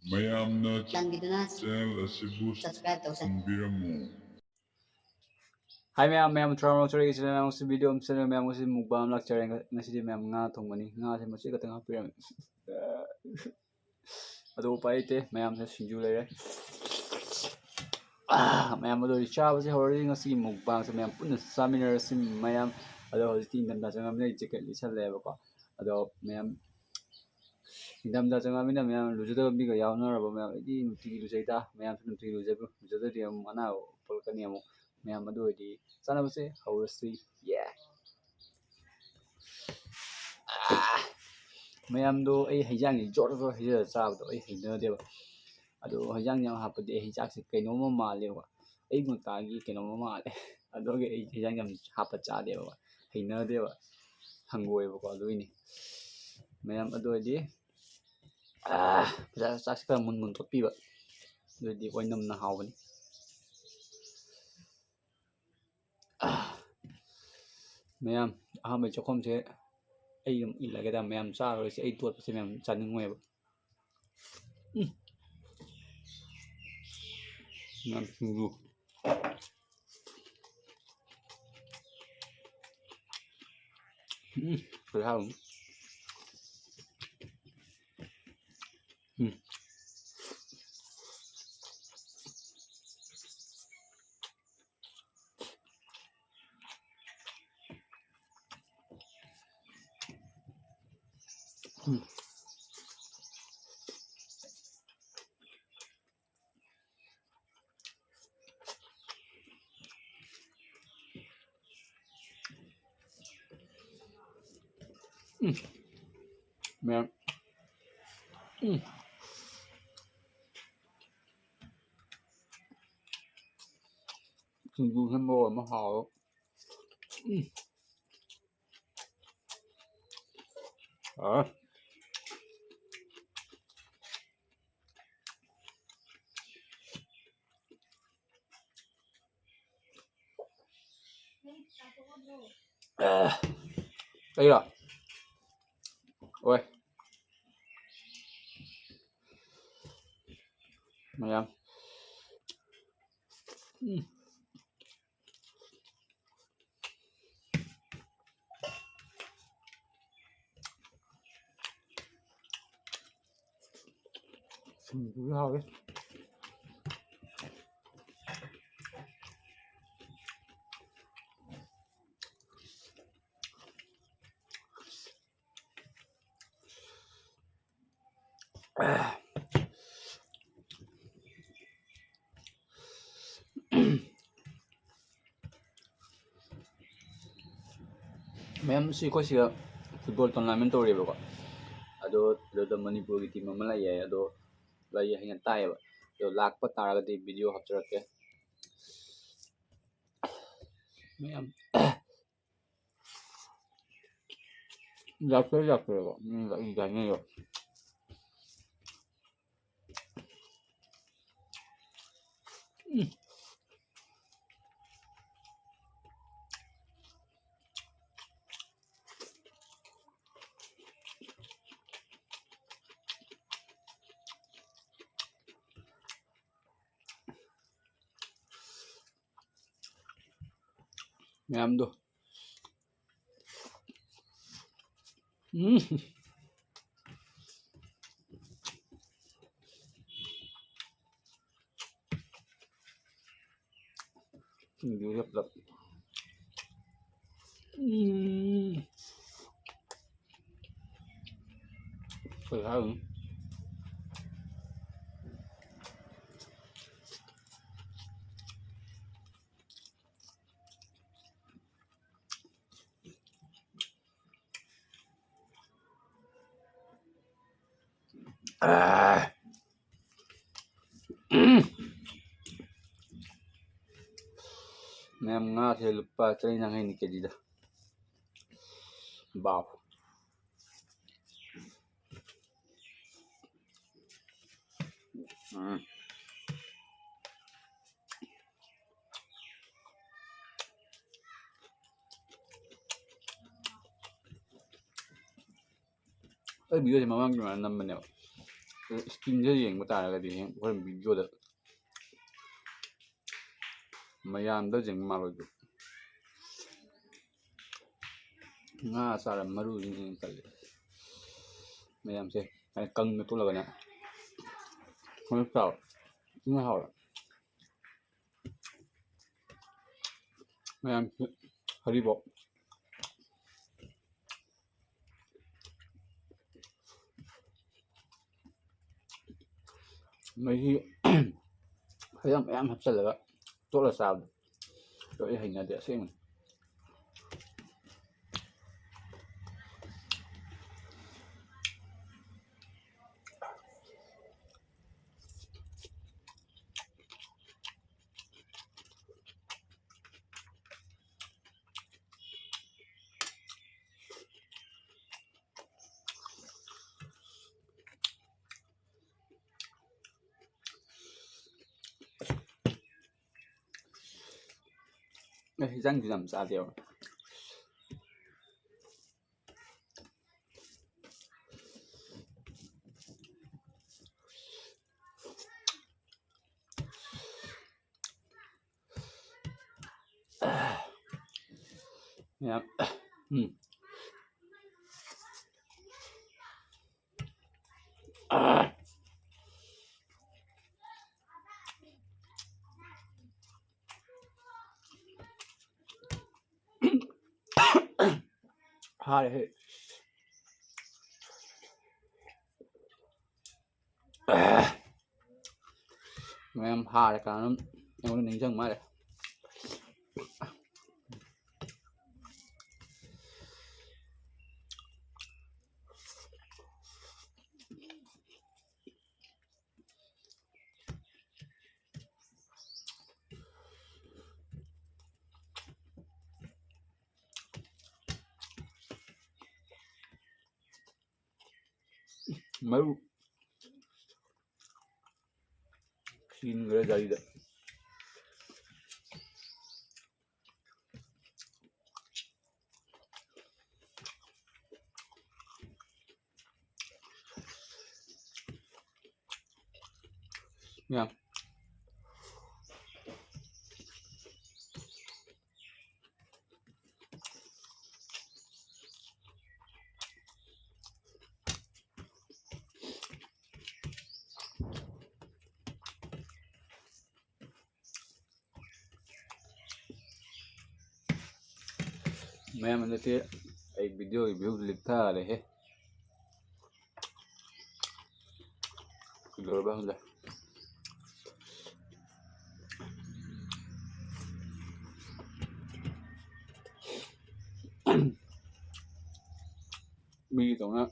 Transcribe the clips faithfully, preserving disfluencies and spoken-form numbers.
ꯃꯌꯥꯝꯅ ꯆꯥꯟꯕꯤꯗꯨꯅ channel ꯑꯁꯤꯕꯨ subscribe ꯇꯧꯁꯟꯕꯤꯔꯝꯃꯨ꯫ ꯍꯥꯏ ꯃꯌꯥꯝ, ꯃꯌꯥꯝ ꯊꯧꯔꯥꯡ ꯂꯧꯖꯔꯒꯦ꯫ ꯁꯤꯗ ꯃꯌꯥꯝ ꯉꯁꯤ video ꯑꯃ ꯁꯦꯝꯖꯔꯒꯦ꯫ ꯃꯌꯥꯝ ꯉꯁꯤ mukbang ꯑꯃ ꯂꯥꯛꯆꯔꯦ꯫ ꯉ-, ꯉꯁꯤꯗꯤ ꯃꯌꯥꯝ ꯉꯥ ꯊꯣꯡꯕꯅꯤ꯫ ꯉꯥꯁꯦ ꯃꯆꯦꯠ ꯈꯛꯇꯪ ꯍꯥꯞꯄꯤꯔꯝꯃꯦ꯫ ꯑꯗꯣ ꯎꯄꯥꯏ ꯂꯩꯇꯦ, ꯃꯌꯥꯝꯁꯦ ꯁꯤꯡꯖꯨ ꯂꯩꯔꯦ꯫ ꯑꯥ, ꯃꯌꯥꯝ ꯑꯗꯣ ꯆꯥꯕꯁꯦ ꯍꯧꯔꯗꯤ ꯉꯁꯤꯒꯤ mukbangꯁꯦ ꯃꯌꯥꯝ ꯄꯨꯟꯅ ꯆꯥꯃꯤꯟꯅꯔꯁꯤ ꯃꯌꯥꯝ꯫ ꯑꯗꯣ ꯍꯧꯖꯤꯛꯇꯤ ꯏꯪꯊꯝꯊꯥ ꯆꯪꯉꯕꯅꯤꯅ ꯑꯩ jacket ꯂꯤꯠꯁꯜꯂꯦꯕꯀꯣ꯫ ꯑꯗꯣ ꯃꯌꯥꯝ ꯏꯪꯊꯝꯊꯥ ꯆꯪꯉꯛꯑꯃꯤꯅ ꯃꯌꯥꯝ ꯂꯨꯖꯗꯕ ꯃꯤꯒ ꯌꯥꯎꯅꯔꯕ ꯃꯌꯥꯝ? ꯑꯩꯗꯤ ꯅꯨꯡꯇꯤꯒꯤ ꯂꯨꯖꯩꯗ, ꯃꯌꯥꯝꯁꯨ ꯅꯨꯡꯇꯤꯒꯤ ꯂꯨꯖꯕꯤꯌꯨ, ꯂꯨꯖꯗ꯭ꯔꯗꯤ ꯑꯃꯨꯛ ꯑꯅꯥꯕ ꯄꯣꯛꯂꯛꯀꯅꯤ ꯑꯃꯨꯛ꯫ ꯃꯌꯥꯝ ꯑꯗꯨ ꯑꯣꯏꯔꯗꯤ ꯆꯥꯅꯕꯁꯦ ꯍꯧꯔꯁꯤ꯫ Yeah! ꯑꯥ! ꯃꯌꯥꯝꯗꯣ ꯑꯩ ꯍꯩꯖꯥꯡꯁꯦ ꯖꯣꯔ ꯖꯣꯔ ꯍꯩꯖꯔ ꯆꯥꯕꯗꯣ ꯑꯩ ꯍꯩꯅꯗꯦꯕ꯫ ꯑꯗꯣ ꯍꯩꯖꯥꯡ ꯌꯥꯝ ꯍꯥꯞꯄꯗꯤ ꯑꯩ ꯆꯥꯛꯁꯦ ꯀꯩꯅꯣꯝꯃ ꯃꯥꯜꯂꯦꯕ, ꯑꯩ ꯉꯟꯇꯥꯒꯤ ꯀꯩꯅꯣꯝꯃ ꯃꯥꯜꯂꯦ꯫ ꯑꯗꯨꯒꯤ ꯑꯩ ꯍꯩꯖꯥꯡ ꯌꯥꯝ ꯍꯥꯞꯄ ꯆꯥꯗꯦꯕ, ꯍꯩꯅꯗꯦꯕ, ꯍꯪꯒꯣꯏꯕꯀꯣ꯫ ꯑꯗꯨꯒꯤꯅꯤ ꯃꯌꯥꯝ꯫ ꯑꯗꯨ ꯑꯣꯏꯔꯗꯤ ꯑꯥ, ꯐꯖꯅ ꯆꯥꯛꯁꯤ ꯈꯔ ꯃꯨꯟ ꯃꯨꯟ ꯇꯣꯠꯄꯤꯕ, ꯑꯗꯨꯗꯤ ꯑꯣꯏꯅꯝꯅ ꯍꯥꯎꯕꯅꯤ꯫ ꯑꯥ, ꯃꯌꯥꯝ, ꯑꯍꯥꯟꯕꯩ ꯆꯥꯛꯈꯣꯝꯁꯦ ꯑꯩ ꯑꯗꯨꯝ ꯏꯜꯂꯒꯦꯗ, ꯃꯌꯥꯝ ꯆꯥꯔꯔꯣꯏꯁꯦ꯫ ꯑꯩ ꯇꯣꯠꯄꯁꯦ ꯃꯌꯥꯝ ꯆꯥꯅꯤꯡꯉꯣꯏꯕ꯫ ꯎꯝ꯫ ꯃꯌꯥꯝ ꯁꯤꯡꯖꯨ꯫ ꯎꯝ, ꯈꯨꯍꯥꯎ ꯑꯃ꯫ ꯎꯝ꯫ ꯎꯝ꯫ ꯎꯝ꯫ ꯃꯌꯥꯝ꯫ ꯎꯝ꯫ ꯁꯤꯡꯖꯨꯁꯦ ꯃꯔꯣꯜ ꯑꯃ ꯍꯥꯎꯋꯦ꯫ ꯎꯝ꯫ ꯑꯥ꯫ ꯑꯥ꯫ ꯑꯩꯔꯣ? ꯑꯣꯏ꯫ ꯃꯌꯥꯝ꯫ ꯎꯝ꯫ ꯁꯤꯡꯖꯨꯁꯨ ꯍꯥꯎꯋꯤ꯫ ꯃꯌꯥꯝ, ꯁꯤ ꯑꯩꯈꯣꯏ ꯁꯤꯗ football tournament ꯇꯧꯔꯤꯕꯀꯣ꯫ ꯑꯗꯣ ꯑꯗꯨꯗ ꯃꯅꯤꯄꯨꯔꯒꯤ team ꯑꯃ ꯂꯩꯌꯦ꯫ ꯑꯗꯣ ꯑꯩ ꯍꯌꯦꯡ ꯇꯥꯛꯑꯦꯕ꯫ ꯑꯗꯣ ꯂꯥꯛꯄ ꯇꯥꯔꯒꯗꯤ video ꯍꯥꯞꯆꯔꯛꯀꯦ꯫ ꯃꯌꯥꯝ꯫ ꯂꯥꯛꯇꯣꯏ ꯂꯥꯛꯇꯣꯏꯕ꯫ ꯎꯝ, ꯑꯩ ꯆꯥꯅꯤꯡꯉꯦꯕ꯫ ꯎꯝ꯫ ꯃꯌꯥꯝꯗꯣ꯫ ꯎꯝ꯫ ꯁꯤꯡꯖꯨꯁꯦ ꯄꯨꯂꯞ꯫ ꯎꯝ꯫ ꯀꯩ ꯍꯥꯏꯔꯨꯅꯤ? ꯑꯥ꯫ ꯃꯌꯥꯝ, ꯉꯥꯁꯦ ꯂꯨꯄꯥ ꯆꯅꯤ ꯌꯥꯡꯈꯩꯅꯤ ꯀꯦꯖꯤꯗ꯫ ꯕꯥꯎ꯫ ꯎꯝ꯫ ꯑꯩ videoꯁꯦ ꯃꯃꯥꯡꯒꯤ ꯑꯗꯨꯃꯥꯏꯅ ꯅꯝꯕꯅꯦꯕ꯫ ꯁ꯭ꯀꯤꯟꯁꯦ ꯌꯦꯡꯕ ꯇꯥꯔꯒꯗꯤ ꯍꯌꯦꯡ ꯑꯩꯈꯣꯏ ꯚꯤꯗꯤꯑꯣꯗ ꯃꯌꯥꯝꯗ ꯌꯦꯡꯕ ꯃꯥꯜꯂꯣꯏꯗ꯭ꯔꯣ? ꯉꯥ ꯆꯥꯔ ꯃꯔꯨꯁꯤꯅ ꯍꯦꯟꯅ ꯇꯜꯂꯤ꯫ ꯃꯌꯥꯝꯁꯦ ꯍꯥꯏꯗꯤ ꯀꯪꯅ ꯇꯣꯠꯂꯒꯅꯦ꯫ ꯍꯣꯏ ꯆꯥꯎ꯫ ꯊꯤꯅ ꯍꯥꯎꯔꯦ꯫ ꯃꯌꯥꯝꯁꯦ ꯍꯔꯤꯕꯣꯞ꯫ ꯃꯍꯤ ꯈꯔ ꯃꯌꯥꯝ ꯍꯥꯞꯆꯤꯜꯂꯒ ꯇꯣꯠꯂ ꯆꯥꯕꯗꯣ ꯑꯗꯣ ꯑꯩ ꯍꯩꯅꯗꯦ ꯑꯁꯦꯡꯕꯅꯤ꯫ ꯑꯦ, ꯍꯤꯟꯖꯥꯡꯁꯨ ꯌꯥꯝ ꯆꯥꯗꯦꯕ꯫ ꯌꯥꯝ, ꯎꯝ꯫ ꯍꯥꯏ ꯍꯦ꯫ ꯃꯌꯥꯝ ꯍꯥꯔꯦ ꯀꯅꯥꯅꯣꯝ ꯑꯩꯉꯣꯟꯗ ꯅꯤꯡꯁꯤꯡ ꯃꯥꯜꯂꯦ꯫ ꯃꯔꯨ ꯁꯤꯟꯈ꯭ꯔꯦ ꯖꯥꯔꯤꯗ꯫ ꯌꯥꯝ꯫ ꯃꯌꯥꯝ, ꯍꯟꯗꯛꯇꯤ ꯑꯩ videoꯒꯤ view ꯂꯤꯛꯊꯔꯦꯍꯦ꯫ ꯀꯩꯗꯧꯔꯕ ꯈꯪꯗꯦ꯫ ꯃꯤꯒꯤꯗꯧꯅ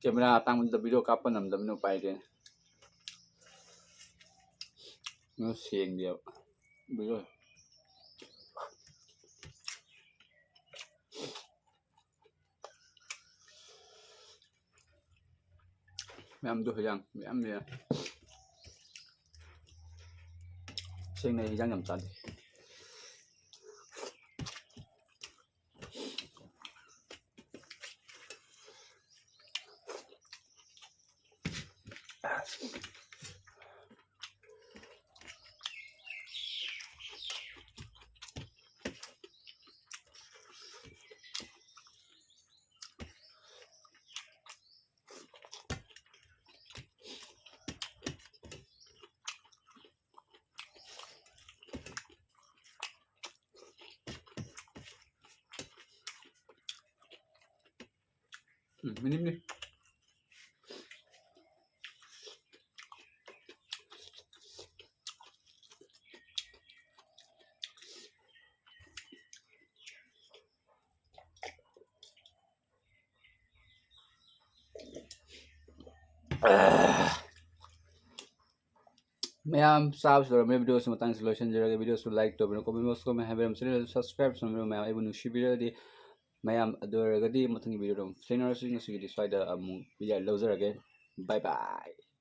camera ꯑꯇꯥꯡꯕꯗ video ꯀꯥꯞꯄ ꯅꯝꯗꯕꯅꯤꯅ ꯎꯄꯥꯏ ꯂꯩꯇꯦꯅꯦ꯫ ꯑꯗꯨ ꯁꯦꯡꯗꯦꯕ video꯫ ꯃꯌꯥꯝꯗꯣ ꯍꯤꯟꯖꯥꯡ ꯃꯌꯥꯝ ꯂꯩꯔꯦ꯫ ꯁꯦꯡꯅ ꯍꯤꯟꯖꯥꯡ ꯌꯥꯝ ꯆꯥꯗꯦ꯫ ꯎꯝ, ꯃꯤꯅꯤꯠꯅꯤ꯫ ꯃꯌꯥꯝ ꯆꯥꯕꯁꯨ ꯂꯣꯏꯔꯝꯃꯦ꯫ Videoꯁꯤ ꯃꯇꯥꯡꯁꯤ ꯂꯣꯏꯁꯤꯟꯖꯔꯒꯦ꯫ Videoꯁꯨ like ꯇꯧꯕꯤꯔꯣ, comment box comment ꯍꯥꯏꯕꯤꯔꯝꯃꯣ, channelꯁꯨ subscribe ꯇꯧꯕꯤꯔꯣ꯫ ꯃꯌꯥꯝ ꯑꯩꯕꯨ ꯅꯨꯡꯁꯤꯕꯤꯔꯒꯗꯤ, ꯃꯌꯥꯝ ꯑꯗꯨ ꯑꯣꯏꯔꯒꯗꯤ ꯃꯊꯪꯒꯤ videoꯗ ꯑꯃꯨꯛ ꯊꯦꯡꯅꯔꯁꯤ꯫ ꯉꯁꯤꯒꯤꯗꯤ ꯁ꯭ꯋꯥꯏꯗ ꯑꯃꯨꯛ ꯕꯤꯗꯥꯏ ꯂꯧꯖꯔꯒꯦ꯫ Bye bye꯫